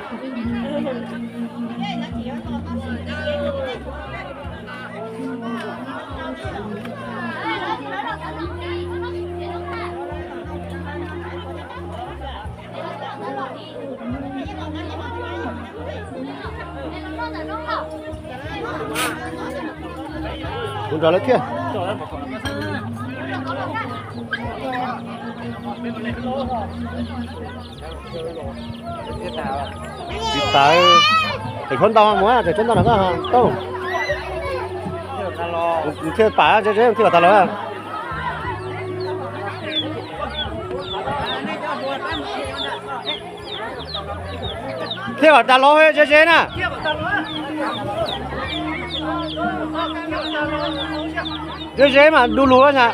Kuv nrog lawv thiab. Tsis tas, tseem tshuav ntau mus, tseem tshuav ntau no koj tau. Kuv thiaj pam ze ze thiaj kom tas lawm. Thiaj kom tas los ze ze na. Ze ze mas du lug na.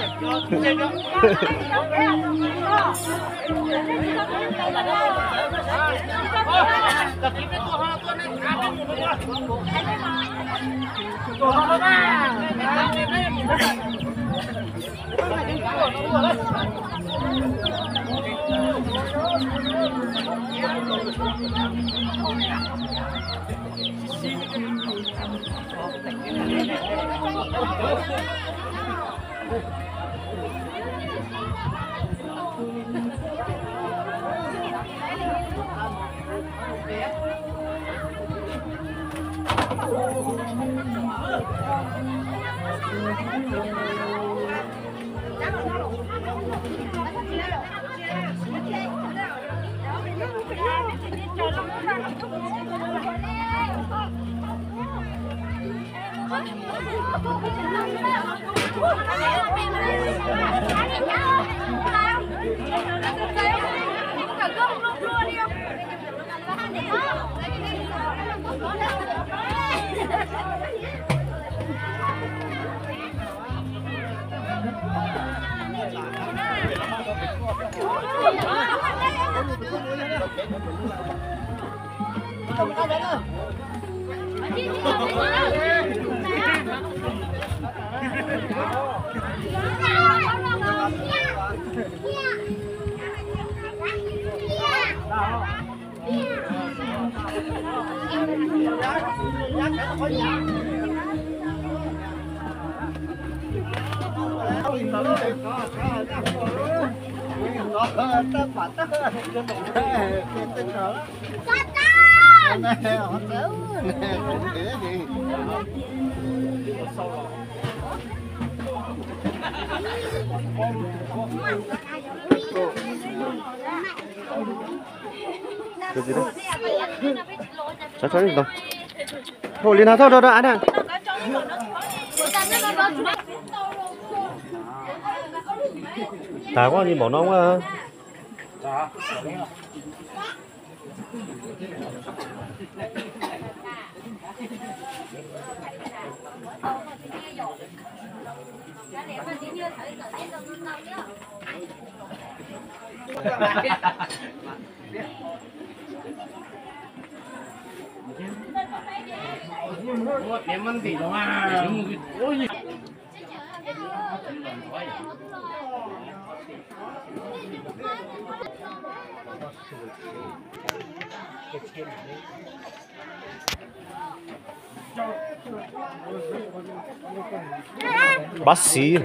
Thauj li no thauj rau rau av na. Tas kuj npaum no. Bác sĩ.